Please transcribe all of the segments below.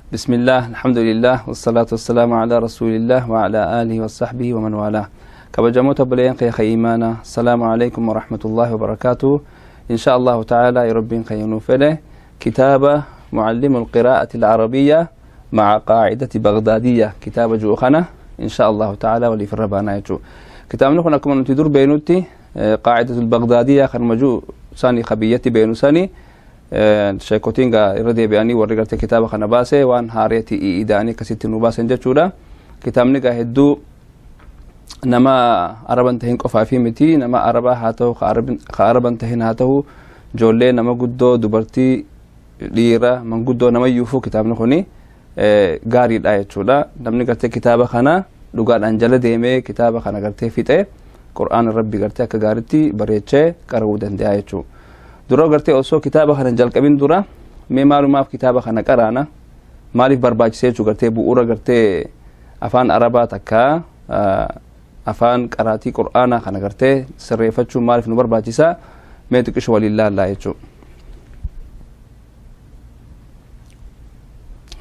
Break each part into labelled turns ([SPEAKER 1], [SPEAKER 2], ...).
[SPEAKER 1] بسم الله، الحمد لله، والصلاة والسلام على رسول الله وعلى آله وصحبه ومن والاه. كبجموت بلين قي إيمانا، السلام عليكم ورحمة الله وبركاته. إن شاء الله تعالى يربين خينوفله كتابة معلم القراءة العربية مع قاعدة بغدادية، كتاب جوخنا إن شاء الله تعالى ولي في الربانا يجو كتاب نخنا كمان تدور بينوتي قاعدة البغدادية خرمجو ساني خبيتي بينو ساني شيكوتينغا ردي بياني ورقرت كتاب خنا باسه وان هاريتي إيداني كسيت نوباسن جتشودا. كتاب نجا هدو نما عربان تهين قفا في متي نما عربا هاتو خاربان تهين هاتو جولي نما قدو دبرتي ليرة من قدو نما يوفو كتاب نخوني غاري الآية شودا. نمني قرت كتاب خنا لغات أنجلة ديمي كتاب خنا قرت فيته قرآن ربي قرت كغارتي بريتشه كرودن دي آية شو درو قرتي أوسو كتابة خنا جل كبين درا مي مالو ما في كتابة خنا كرانا مالف برباج سيجو قرتي بؤورة قرتي أفان عربا تكا أفان قراتي قرآن خنا قرتي سريفتشو مالف نبر باجسا ميتكش ولله لا يجو.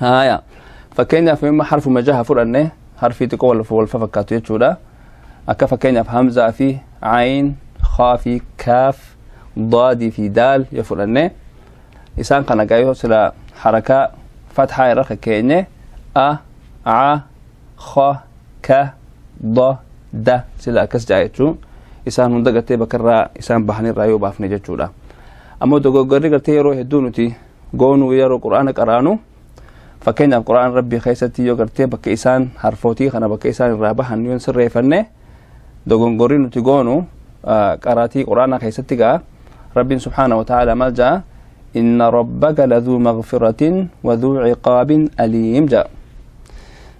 [SPEAKER 1] هايا فكينا في مما حرف مجاها فرأنه حرفي تقول والففكاتو يجو أكا فكينا في همزة في عين خا في كاف ضاد في دال يفرنه إنسان كان جايه سلا حركة فتحة رخ كأنه أ ع خ ك ض د سلا كس جايتشو إنسان من دقته بكرة إنسان بحني رايو بافني جتشولا. أما دقو قري قرتي يروح دونتي قونو يرو قرآن قرانو فكين القرآن ربي خيستي يو قرتي بك إنسان حرفوتي خنا بك إنسان رابح هنيون سر يفنه دقو قري نتي قونو قراتي قرآن خيستي جا رب سبحانه وتعالى ملجأ إن ربك لذو مغفرة وذو عقاب أليم جاء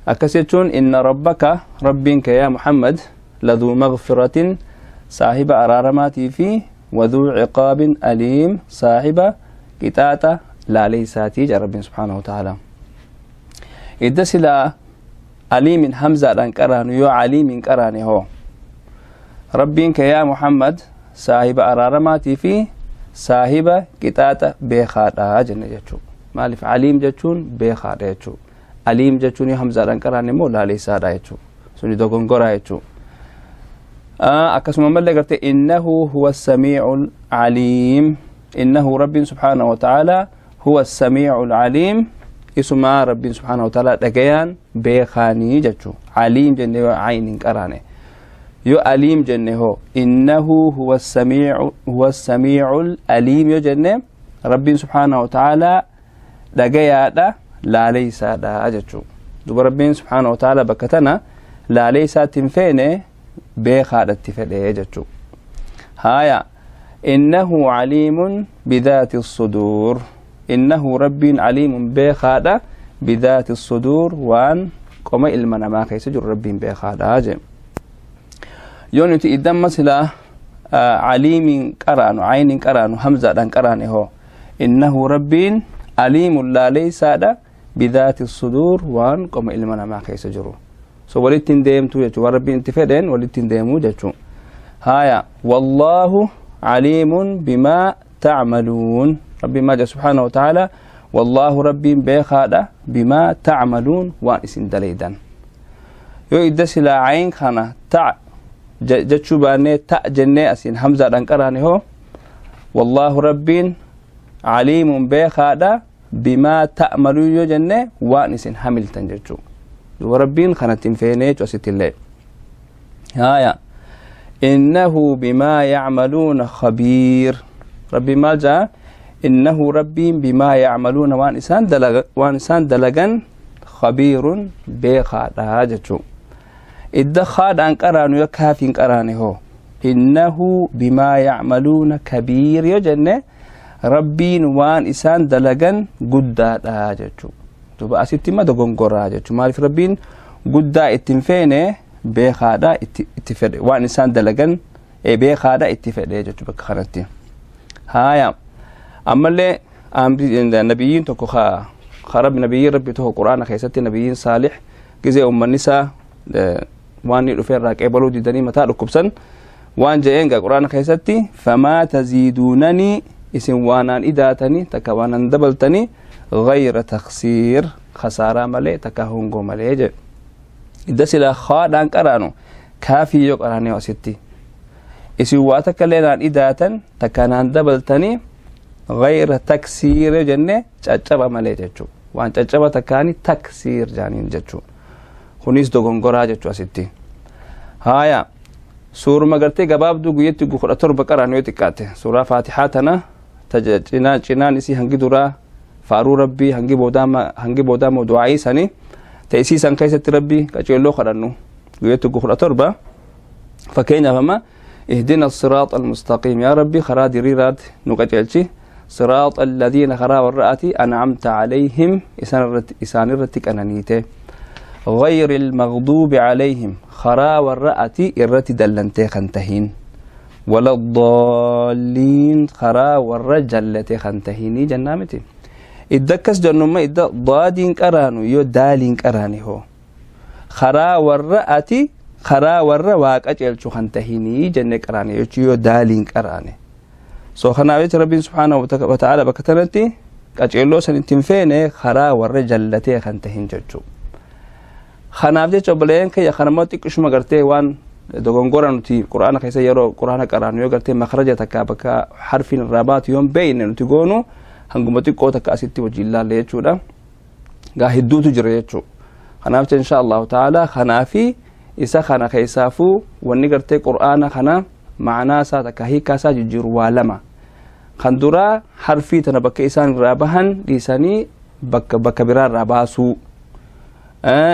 [SPEAKER 1] أكسيتون إن ربك ربك يا محمد لذو مغفرة صاحب أرارماتي في وذو عقاب أليم صاحب كتاتا لا ليساتي جاء رب سبحانه وتعالى. إذا سلا أليم همزة لنكران يو عليم كراني هو ربك يا محمد صاحب أرارماتي في صاحب كتاتا بخاتا جنة جتشو مالف عليم جتشون بخاتا جتشو عليم جتشون همزة رنكراني مولا ليسا جتشو سوني دوغن غورا جتشو. أكسم ملي قلت إنه هو السميع العليم إنه رب سبحانه وتعالى هو السميع العليم اسمه رب سبحانه وتعالى دقيان بخاني جتشو عليم جنة عين كراني يو أليم جنة هو إنه هو السميع هو السميع الأليم يو جنة رب سبحانه وتعالى دقيا دا لا ليس دا أجتشو دو رب سبحانه وتعالى بكتنا لا ليس تنفينه بخادة تفعله أجتشو. هايا إنه عليم بذات الصدور إنه رب عليم بخادة بذات الصدور وان قم إلمنا ما خيسجر رب بخادة أجم يونتي إدام مثلا عليم كرانو عين كرانو همزة دان كراني هو إنه رب عليم لا ليس بذات الصدور وان قم إلمنا ما خيس جرو سو ولتين ديم تو يجو ربي انتفدين ولتين ديمو جتشو. هايا والله عليم بما تعملون ربي ما جاء سبحانه وتعالى والله ربي بخاده بما تعملون وان اسن دليدان يو إدسلا عين خنا تع جتشو باني تا جنة أسين همزة دنكراني هو والله رب عليم بخادا بما تأملون يو جنة وانسين حملتن جتشو دو ربين خانتين فيني جوسيت الله. هايا إنه بما يعملون خبير ربي ما جاء إنه ربي بما يعملون وانسان دلغ وانسان دلغن خبير بخادا جتشو إذا خاد أن قرانو يكافين قراني هو إنه بما يعملون كبير يجنة ربين وان إسان دلغن قدا داجتشو تبا أسيتي ما دقون قراجتشو مالف ربين قدا اتنفينه بخادا اتفد وان إسان دلغن بخادا اتفد جتشو بكخرتي. هايا أما اللي النبيين تكو خرب نبيين ربي تهو قرآن خيستي نبيين صالح كزي أم النساء وان dhufee irraa qeebaluu didanii mataa dhukkubsan waan je'een gaa quraana keessatti famaa taziiduunanii isin waanaan idaatanii takka waanaan dabaltanii غير تخسير Khasaaraa malee takka hongoo malee jedhe. Idda silaa khaadhaan qaraanu kaafii yoo qaraane asitti isin waa takka illee naan idaatan takka naan dabaltanii gayra taksiire jenne caccaba malee jechuu, waan caccaba takkaani taksiir jaaniin jechuu. Kunis dogongoraa jechuu asitti. Haaya, suuruma gartee gabaabduu guyyatti 17 qaraan yoo xiqqaate, suuraa Faatixaa tana cinaa cinaan isii hangi duraa faaruu Rabbii, hangi boodaa moo du'aayii sani ta isii san keessatti Rabbii qaceelloo kadhannu guyyatti 17. Fakkeenyaaf amma اهدنا الصراط المستقيم، يا ربي خرا diriiraat nu qaceelchi، صراط الذين خرا warra أنعمت عليهم isaan irratti qananiite، غير المغضوب عليهم خرا warra ati irratti dallantee kan tahin، ولا الضالين خرا warra jallate kan tahinii jennaa miti. Idda akkas jennumma idda daadiin qaraanu yoo daaliin qaraani hoo, karaa warra ati karaa warra waaqa ceelchu kan tahinii jenne qaraane jechuu yoo daaliin qaraane. So kanaaf jecha Rabbiin subhaanahu wa ta'ala bakka tanatti qaceelloo san ittiin feene karaa warra jallatee kan tahin jechuu. Kanaaf jecha obboleeyyan kiyya, kanammoo xiqqishuma gartee waan dogongora nuti Qur'aana keessa yeroo Qur'aana qaraanu yoo gartee makhraja takka bakka harfiin irraa baatu yoon beeyne nuti goonu hanguma xiqqoo takka asitti wajjin ilaalle jechuudha. Gaa hedduutu jira jechuu. Kanaaf jecha insha Allahu ta'ala kanaafi isa kana keessaafuu wanni gartee Qur'aana kana ma'anaa isaa takka hiikaa isaa jijjiiru waa lama. Kan duraa harfii tana bakka isaan irraa bahan dhiisanii bakka biraa irraa baasuu.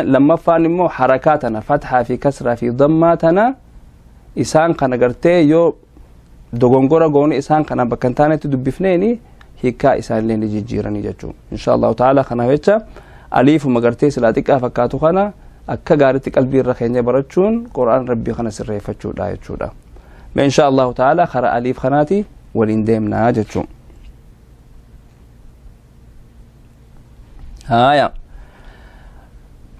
[SPEAKER 1] Lammaffaan immoo harakaa tana fatxaa fi kasraa fi dammaa tana isaan kana gartee yoo dogongora goone isaan kana bakka hin taanetti dubbifneeni hiikaa isaanillee ni jijjiiranii jechuudha. Insha Allahu ta'ala kanaaf jecha aliifuma gartee silaa xiqqaa fakkaatu kana akka gaariitti qalbii irra keenya barachuun Qur'aan Rabbii kana sirreeffachuudha jechuudha. Mee insha Allahu ta'ala karaa aliif kanaati waliin deemnaa jechuudha. Haaya.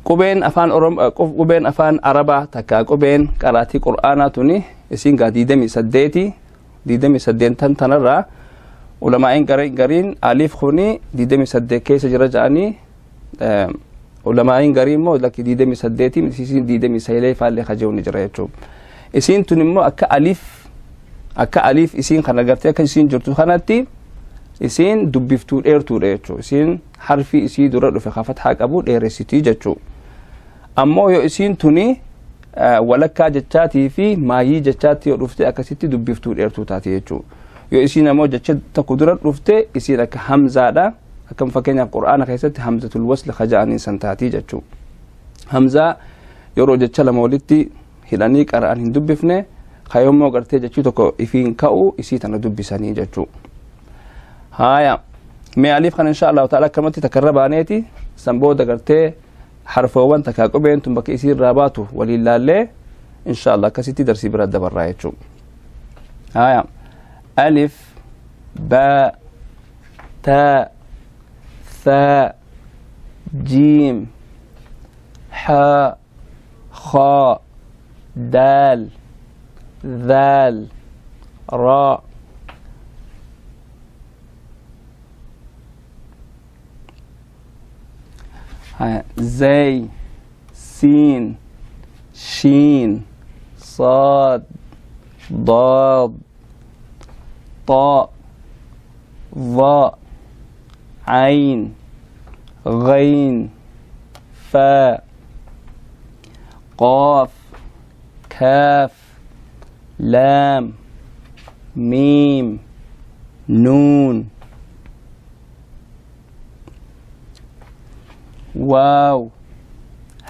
[SPEAKER 1] Qubeen afaan Oromoo, qubeen afaan Arabaa takka qubeen qaraatii Qur'aanaa tuni isiin gaa 28. 28 tanarraa ulamaa'in gariin aliif kuni 28 keessa jira jedhanii, ulamaa'in garii immoo lakki 28 isiin 29 faallee kajeewu ni jira jechuudha. Isiin tun immoo akka aliif isiin kana gartee akka isiin jirtu kanatti isiin dubbiftuu dheertuudha jechuudha. Isiin harfii isii dura dhufe ka fathaa qabu dheeressitii jechuudha. Ammoo yoo isiin tuni walakkaa jechaatii fi maayii jechaatti yoo dhufte akkasitti dubbiftuu dheertuu taati jechuudha. Yoo isiin ammoo jecha tokko dura dhufte isiin akka hamzaadha. Akkam fakkeenyaaf Qur'aana keessatti hamzatul wasl kaja'anii san taatii jechuudha. Hamzaa yeroo jecha lama walitti hidhanii qara'an hin dubbifne, kayyoommoo gartee jechuu tokko ifiin ka'u isii tana dubbisanii jechuudha. Haaya, mee aliif kana insha Allahu ta'ala akkamatti takkarra baaneeti san booda gartee harfoowwan takkaa qubeen tun bakka isii irraa baatu waliin laallee insha Allah akkasitti darsii bira dabarraa jechuudha. Haaya, alif, baa, taa, thaa, jiim, haa, khaa, daal, dhaal, raa. زي، سين، شين، صاد، ضاد، طاء، ظاء، عين، غين، فاء، قاف، كاف، لام، ميم، نون، واو،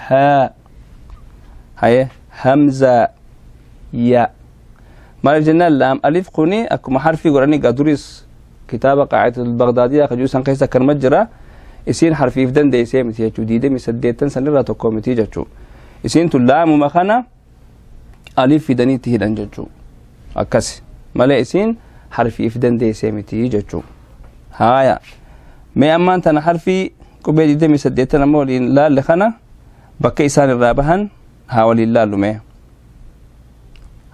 [SPEAKER 1] هاء. هاي همزة، ياء. Maaliif jennaan laam alif kuni akkuma harfii godhanii gaduris kitaaba Qaacidatu Bagdaadiyaa kajuu san keessa akkanuma jira. Isiin harfiif dandeessee miti jechuu, 28 sanirraa tokko miti jechuu. Isiin tun laamuma kana alif fidanii itti hidhan jechuu, akkas malee isiin harfiif dandeessee miti jechuu. Haaya, mee ammaan tana harfii qubee 28 amma waliin laalle kana bakka isaan irraa bahan haa waliin laallu mee.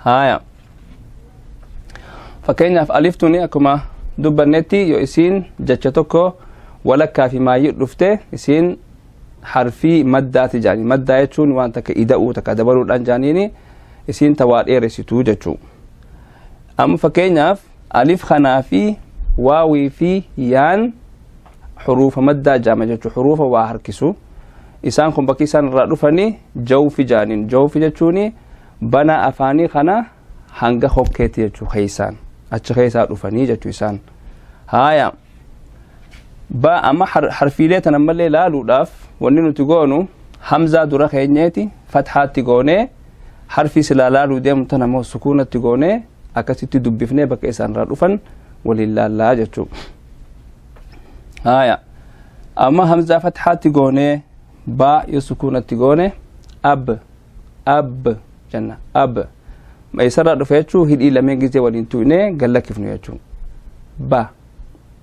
[SPEAKER 1] Haaya, fakkeenyaaf aliftuni akkuma dubbannetti yoo isiin jecha tokko walakkaa fi maayyii dhufte isiin Harfii maddaati jaanii. Maddaa jechuun waan takka ida'uu takka dabaluudhaan jaaniini isiin tawaa dheeressituu jechuu. Amma fakkeenyaaf alif kanaa fi waawii fi yaan xuruufa maddaa jaama jechuu, xuruufa waa harkisu. Isaan kun bakki isaan irraa dhufanii jawfi jaaniin. Jawfi jechuun bana afaanii kana hanga hokkeetti jechuu, keeysaan achi keessaa dhufanii jechuu isaan. Haaya, ba amma harfiilee tan ammallee laaluudhaaf wanni nuti goonu hamzaa dura keenyeeti fathaatti goonee, harfii silaa laaluu deemu tan ammoo sukuunatti goonee akkasitti dubbifnee bakka isaan irraa dhufan waliin laallaa jechuu. Haaya, amma hamzaa fathaatti goonee baa yoo sukuunatti goone ab ab jenna. Ab eessarraa dhufe jechuu? Hidhii lameen gizee waliin tuqnee gallakkifnu jechuu. Ba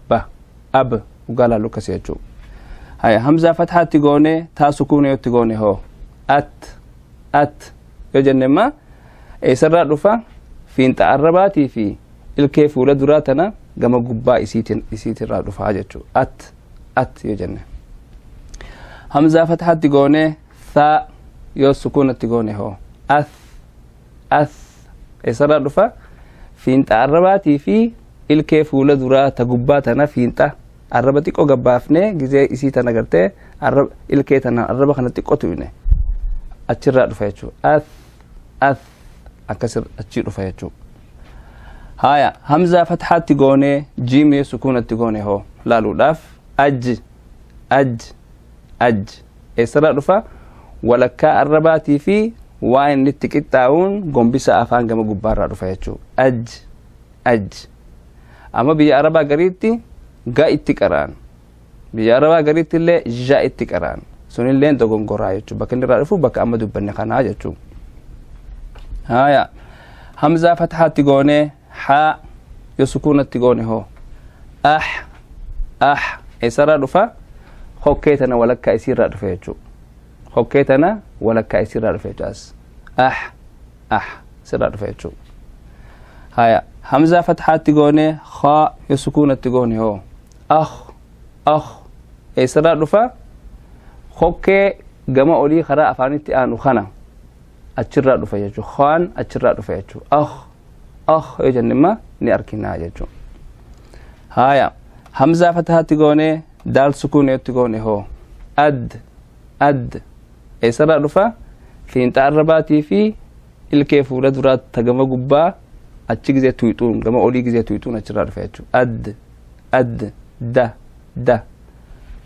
[SPEAKER 1] ba ab ugaa laallu akkasi jechuu. Haya, hamzaa fathaatti goone taa sukuuna yotti goone hoo at at yoo jenne imma eessarraa dhufa? Fiinxa arrabaatii fi ilkee fuula duraa tana gama gubbaa isiitirraa dhufaa jechuu, at at yoo jenne. Hamzaa fathaatti goone thaa yoo sukuunatti goone hoo ath ath eessarraa dhufa? Fiinxa arrabaatii fi ilkee fuula duraa ta gubbaa tana fiinxa arraba xiqqoo gabbaafnee gizee isii tana gartee arraba ilkee tana arraba kana xiqqoo tuqne achirraa dhufa jechuu. Ath ath akkas achii dhufa jechuu. Haya, hamzaa fathaatti goonee jiimee sukuunatti goone hoo laaluudhaaf aj aj aj eessarraa dhufa? Walakkaa arrabaatii fi waa inni itti qixxaa'uun gombisa afaan gama gubbaarraa dhufa jechuu, aj aj. Amma biyya arabaa gariitti ga itti qara'an, biyya arabaa gariitti illee ja itti qara'an, sunillee dogongoraa jechuu. Bakka inni irraa dhufu bakka amma dubbanne kanaa jechuu. Haya, hamzaa fathaatti goonee haa yoo sukuunatti goone hoo ah ah eessarraa dhufa? Hokkee tana walakkaa isiirraa dhufa jechuu. Hokkee tana walakkaa isiirraa dhufa jechuu. As ah ah sirraa dhufa jechuu. Haya, hamzaa fathaatti goonee haa yoo sukuunatti goone hoo ah ah eessarraa dhufa? Hokkee gama olii karaa afaanitti aanu kana achirraa dhufa jechuu. Haan achirraa dhufa jechuu. Ah ah yoo jenne imma ni arginaa jechuu. Haya, hamzaa fathaatti goonee daal sukuun yotti goone hoo ad ad eessarraa dhufa? Fiinxa arrabaatii fi ilkee fuula duraa ta gama gubbaa achi gizee tuyxuun gama olii gizee tuyxuun achirraa dhufa jechuu. Ad ad da da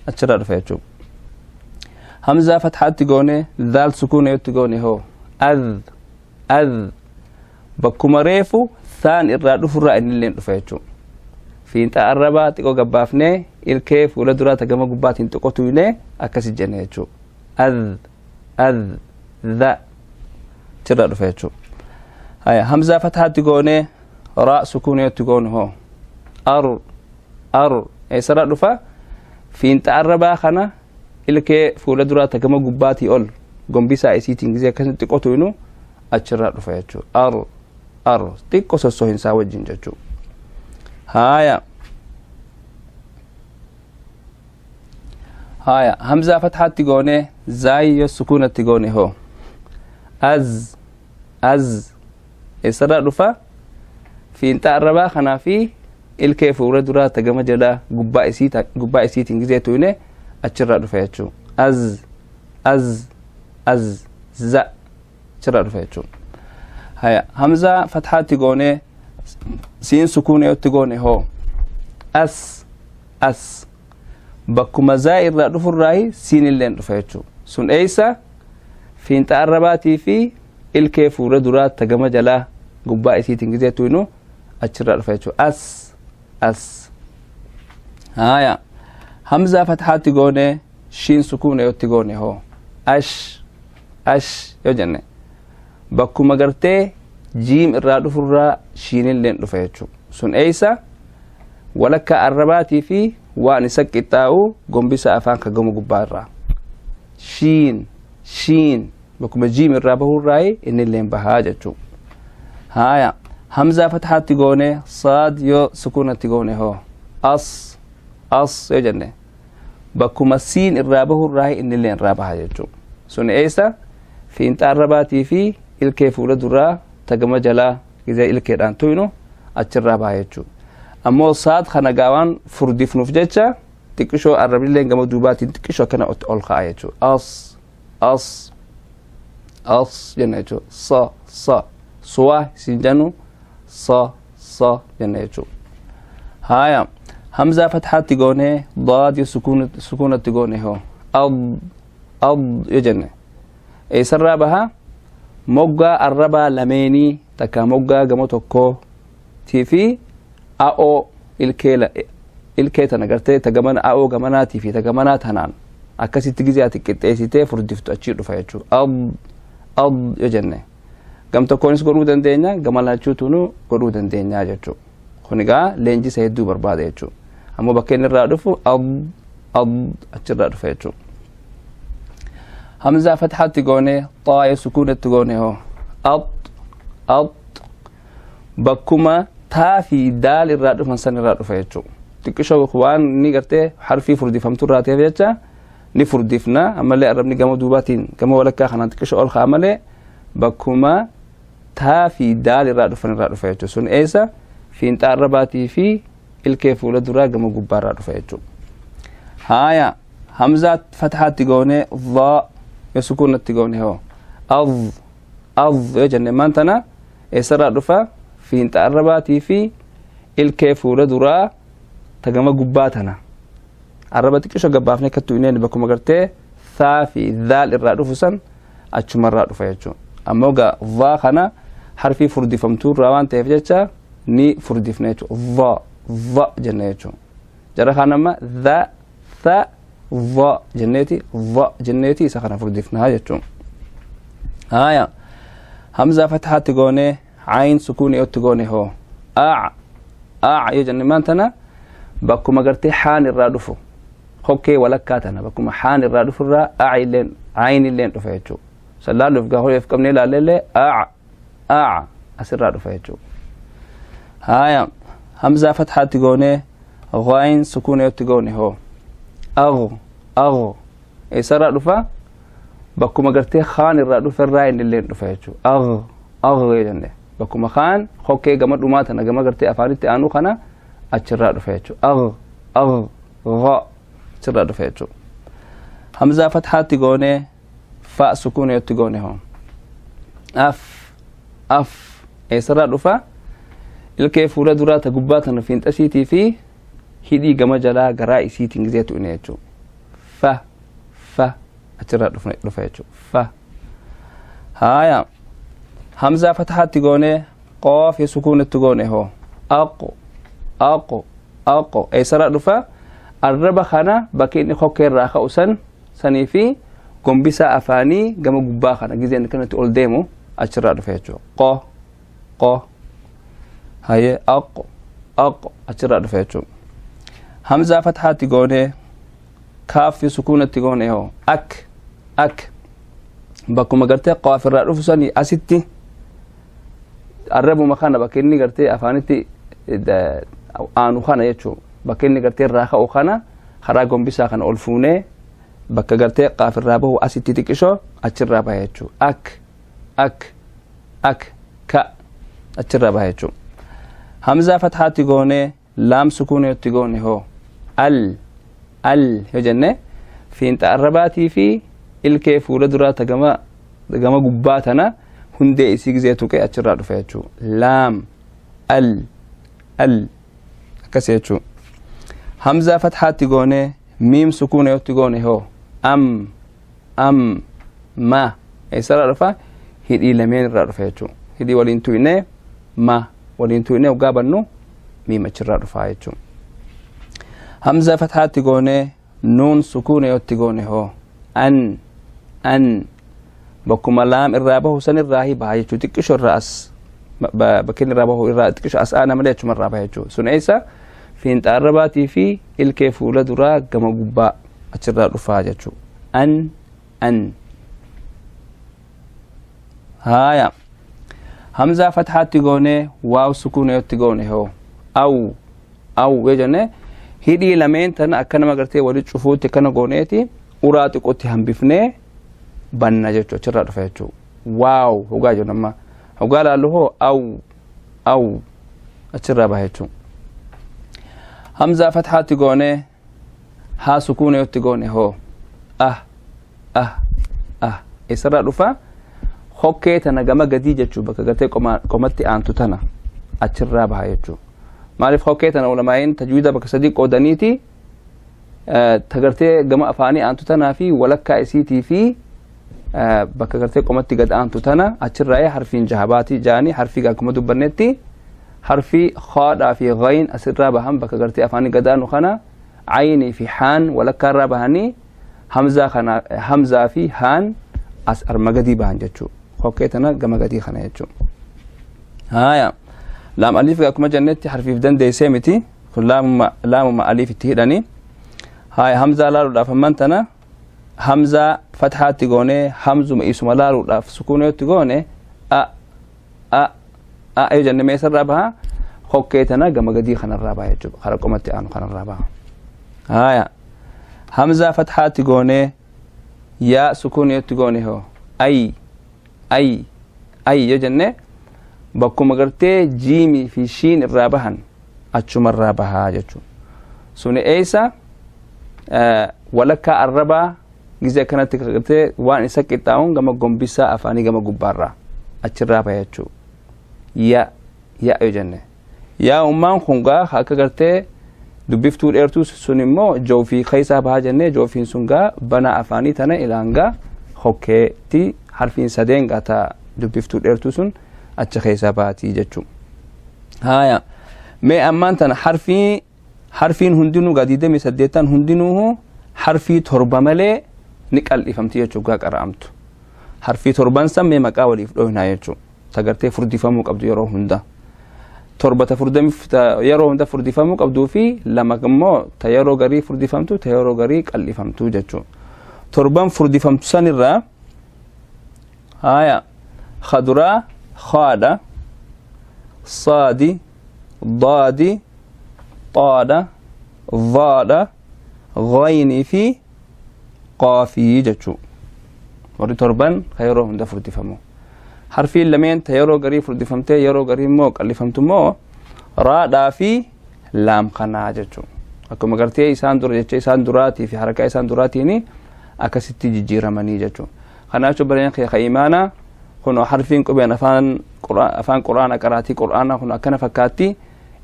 [SPEAKER 1] achirraa dhufa jechuu. Hamzaa fathaatti goone daal sukuun yotti goone hoo ad ad bakkuma reefu thaan irraa dhufurraa innilleen dhufa jechuu. Fiinxa arrabaa xiqqoo gabbaafnee ilkee fuula duraa ta gama gubbaatiin xiqqoo tuynee akkasi jenne jechuu. Ad ad dha achirraa dhufa jechuu. Haya, hamzaa fathaatti goonee raa sukuun yotti goone hoo ar ar eessarraa dhufa? Fiinxa arrabaa kana ilkee fuula duraa ta gama gubbaatii ol gombisaa isiitiin gizee akkasitti xiqqoo tuynu achirraa dhufa jechuu. Ar ar xiqqoo sossohinsaa wajjin jechuu. Haya, haya, hamzaa fathaatti goonee zaayi yoo sukuunatti goone hoo az az eessarraa dhufa? Fiinxa arrabaa kanaa fi ilkee fuula duraa ta gama jalaa gubbaa isiitiin gizee tuyne achirraa dhufa jechuu. Az az az za achirraa dhufa jechuu. Haya, hamzaa fathaatti goonee siin sukuuna yotti goone hoo as as bakkuma zaa irraa dhufurraayi siin illeen dhufa jechuu. Sun eeysa? Fiinxa arrabaatii fi ilkee fuula duraa ta gama jalaa gubbaa isiitiin gizee tuynu achirraa dhufa jechuu. As as. Haya, hamzaa fathaatti goone shiin sukuuna yotti goone hoo ash ash yoo jenne bakkuma gartee jiim irraa dhufurraa shiinilleen dhufa jechuu. Sun eeysa? Walakkaa arrabaatii fi waan isa qixxaa'u gombisa afaan ka gama gubbaa irraa shiin shiin bakkuma jiim irraa bahurraayi innilleen bahaa jechuu. Haya, hamzaa fathaatti goone saad yoo sukuunatti goone hoo as as yoo jenne Bakkuma siin irraa bahu irraa innillee irraa baha jechuudha. Sun eessa? Fiinxa arrabaatii fi ilkee fuula duraa tagama jalaa gizee ilkeedhaan tuynu achirraa baha jechuudha. Ammoo saad kana gaawaan furdifnuuf jecha xiqqishoo arrabnillee gama duubaatiin xiqqishoo akkana ol ka'a jechuudha. As as as jenna jechuudha. Sa sa suwa isin jennu sa sa jenna jechuudha. Haaya hamzaa fatxaatti goonee daadii sukuunatti goone hoo ad ad yoo jenne eessarraa baha? Moggaa arrabaa lameenii takka moggaa gama tokkootii fi a'oo ilkee tana gartee ta gamana a'oo gamanaatii fi ta gamanaa tanaan akkasitti gizee ati qixxeessitee furdiftu achii dhufa jechuudha. Ad ad yoo jenne gam tokkoonis godhuu dandeenya, gama lachuutuunuu godhuu dandeenya jechuudha. Kun egaa leenjisa hedduu barbaada jechuudha. Ammoo bakka inni irraa dhufu ad ad achirraa dhufa jechuudha. Hamzaa fatxaatti goone xaa'ee sukuunatti goone hoo at at bakkuma taa fi daal irraa dhufan san irraa dhufa jechuudha. Xiqqishoo waan inni gartee harfii furdifamtu irraa ta'eef jecha ni furdifna, ammallee arrabni gama duubaatiin gama walakkaa kanaan xiqqishoo ol ka'a malee bakkuma taa fi daal irraa dhufan irraa dhufa jechuudha. Sun eessa? Fiinxa arrabaatii fi ilkee fuula duraa gama gubbaa irraa dhufa jechuudha. Haaya hamzaa fatxaatti goone dhaa yoo sukuunatti goone hoo adh adh yoo jenne maan tana eessarraa dhufa? Fiinxa arrabaatii fi ilkee fuula duraa ta gama gubbaa tana arraba xiqqishoo gabbaafnee akka tu'ineen bakkuma gartee thaa fi dhaal irraa dhufu san achumarraa dhufa jechuudha. Ammoo gaa dhaa kana harfii furdifamtuu irraa waan ta'eef jecha ni furdifna jechuudha. Dha dha jenna jechuudha. Jara kaan amma dha tha dha jenneeti dha jenneeti isa kana furdifnaa jechuudha. Haaya hamzaa fatxaatti goonee cayin sukuunii otti goone hoo aac aac yoo jenne maan tana bakkuma gartee xaan irraa dhufu hokkee walakkaa tana bakkuma xaan irraa dhufu irraa aac illeen cayin illeen dhufa jechuudha. Sallaaluuf gaa hoyeef qabnee ilaalleellee aac aac asirraa dhufa jechuudha. Haaya hamzaa fatxaatti goonee ghayin sukuunii otti goone hoo agh agh eessarraa dhufa? Bakkuma gartee kaan irraa dhufe irraa inni illeen dhufa jechuudha. Agh agh yoo jenne bakkuma kaan hokkee gama dhumaa tana gama gartee afaanitti aanu kana achirraa dhufa jechuudha. Agh agh gha achirraa dhufa jechuudha. Hamzaa fatxaatti goonee fa sukuunii otti goone hoo af af eessarraa dhufa? Ilkee fuula duraa ta gubbaa tana fiinxasiitii fi hidhii gama jalaa garaa isiitiin gizee tu'ine jechuudha. Fa fa achirraa dhufa jechuudha. Fa haaya hamzaa fatxaatti goonee qoof sukuunatti goone hoo aqo aqo aqo eessarraa dhufa? Arraba kana bakki inni hokkee irraa ka'u san sanii fi gombisaa afaanii gama gubbaa kana gizeen kanatti ol deemu achirraa dhufa jechuudha. Qo qo haye aqo aqo achirraa dhufa jechuudha. Hamzaa fatxaatti goonee kaaffi sukuunatti goone hoo ak ak bakkuma gartee qaaf irraa dhufu sanii asitti arrabuma kana bakka inni gartee afaanitti aanu kana jechuudha. Bakka inni gartee irraa ka'u kana karaa gombisaa kana ol fuunee bakka gartee qaaf irraa bahu asitti xiqqishoo achirraa baha jechuudha. Ak ak ak ka achirraa baha jechuudha. Hamzaa fatxaatti goonee laam sukuunii goone hoo al al yoo jenne fiinxa arrabaatii fi ilkee fuula duraa ta gama gubbaa tana hundee isii gizee tuqee achirraa dhufa jechuudha. Laam al al akkas jechuudha. Hamzaa fatxaatti goonee miim sukuuna yotti goone hoo am am ma eessarraa dhufa? Hidhii lameen irraa dhufa jechuudha. Hidhii waliin tuqnee ma waliin tuqnee hoggaa bannu miim achirraa dhufa jechuudha. Hamzaa fatxaatti goonee nuun sukuuna yotti goone hoo an an bakkuma laam irraa bahu san irraa baha jechuudha. Xiqqishoo irraa as bakki inni irraa bahu irraa xiqqishoo as aana malee achuma irraa baha jechuudha. Sun eessa? Fiinxa arrabaatii fi ilkee fuula duraa gama gubbaa achirraa dhufaa jechuudha. An an haaya hamzaa fatxaatti goonee waaw sukuuna yotti goone hoo aw aw yoo jenne Hidhii lameen tana akka nama gartee wali cufuutti akkana gooneeti uraa xiqqootti hambifnee banna jechuu, achirraa dhufa jechuu. Waaw hogaa jennu amma hogaa laallu hoo aw aw achirraa baha jechuu. Hamzaa fathaatti goonee haa sukuuna yotti goone hoo ah ah ah eessarraa dhufa? Hokkee tana gama gadii jechuu, bakka gartee qomatti aantu tana achirraa baha jechuu. Maaliif hokkee tana ulamaa'iin tajwiida bakka sadii qoodaniiti, ta gartee gama afaanii aantu tanaa fi walakkaa isiitii fi bakka gartee qomatti gad aantu tana achirraa harfiin jahabaatii jaanii. Harfii akkuma dubbannetti harfii khaadhaa fi ghayn asirraa bahan, bakka gartee afaanii gad aanu kana aynii fi haan walakkaarraa bahanii, hamzaa kana hamzaa fi haan as arma gadii bahan jechuu, hokkee tana gama gadii kana jechuu. Haya, laam aliif akkuma jennetti harfiif dandeessee miti kun, laamuma aliif itti hidhanii. Haya, hamzaa laaluudhaaf amman tana hamzaa fathaatti goonee hamzuma isuma laaluudhaaf sukuuna yotti goone a a a yoo jenne meesarraa baha? Hokkee tana gama gadii kanarraa baha jechuudha, kara qomatti aanu kanarraa baha. Haya, hamzaa fathaatti goonee yaa sukuuna yotti goone hoo ay ay ay yoo jenne bakkuma gartee jiimii fi shiin irraa bahan achumarraa bahaa jechuudha. Suni eessa? Walakkaa arrabaa gizee akkanatti gartee waan isa qixxaa'uun gama gombisaa afaanii gama gubbaarraa achirraa baha jechuudha. Ya ya yoo jenne yaa ummaan kun gaa akka gartee dubbiftuu dheertuu sun immoo joofii keessaa bahaa jennee, joofiin sun gaa bana afaanii tana ilaan gaa hokkeetti harfiin sadeen gaa ta dubbiftuu dheertuu sun achi keessaa baatii jechuudha. Haya, mee ammaan tana harfiin hundinuu gaa 28 hundinuu harfii 7 malee ni qal'ifamti jechuudha gaa qara'amtu. Harfii 7n san mee maqaa waliif dhoohinaa jechuudha. Tagartee furdifamuu qabdu yeroo hunda. 7 ta yeroo hunda furdifamuu qabduu fi 2 immoo ta yeroo garii furdifamtu ta yeroo garii qal'ifamtu jechuudha. 7n furdifamtu sanirraa haya khaduraa khaadha, saadi, daadi, xaadha, dhaadha, ghaynii fi qaafii jechuudha. Warri 7n ka yeroo hunda furdifamu. Harfiin lameen ta yeroo garii furdifamtee yeroo garii immoo qal'ifamtu immoo raadhaa fi laam kanaa jechuudha. Akkuma gartee isaan dura jecha isaan duraatii fi harakaa isaan duraatiin akkasitti jijjiiramanii jechuudha. Kanaaf jechuun bareen kee imaanaa kun harfiin qubeen afaan quraana qaraatii quraanaa kun akkana fakkaatti.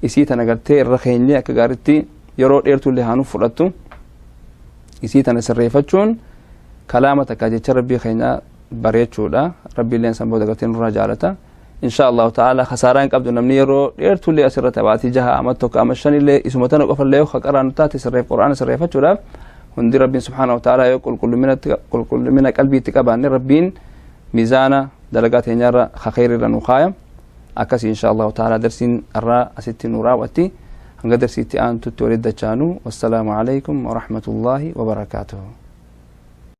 [SPEAKER 1] Isii tana gartee irra keenyee akka gaariitti yeroo dheertuu illee haanuuf fudhattu isii tana sirreeffachuun kalaama takka jecha rabbii keenyaa bareechuudha. Rabbi illee san booda gartee nurraa jaalata. Insha Allahu ta'ala khasaaraa hin qabdu namni yeroo dheertuu illee asirra tabaatii 6 ama 1 ama 5 illee isuma tana qofa illee yoo qaraanu taate sirreef quraana sirreeffachuudhaaf hundi rabbiin subhaanahu wa ta'ala yoo qulqullumina qalbiitti qabaanne rabbiin miizaana dalagaa teenyarra khayriirra nu kaaya. Akkasii insha Allahu ta'ala darsiin irraa asitti nu raawwatti. Hanga darsiitti aantutti walitti dachaanu, wassalaamu alaykum wa rahmatullahi wa barakaatuhu.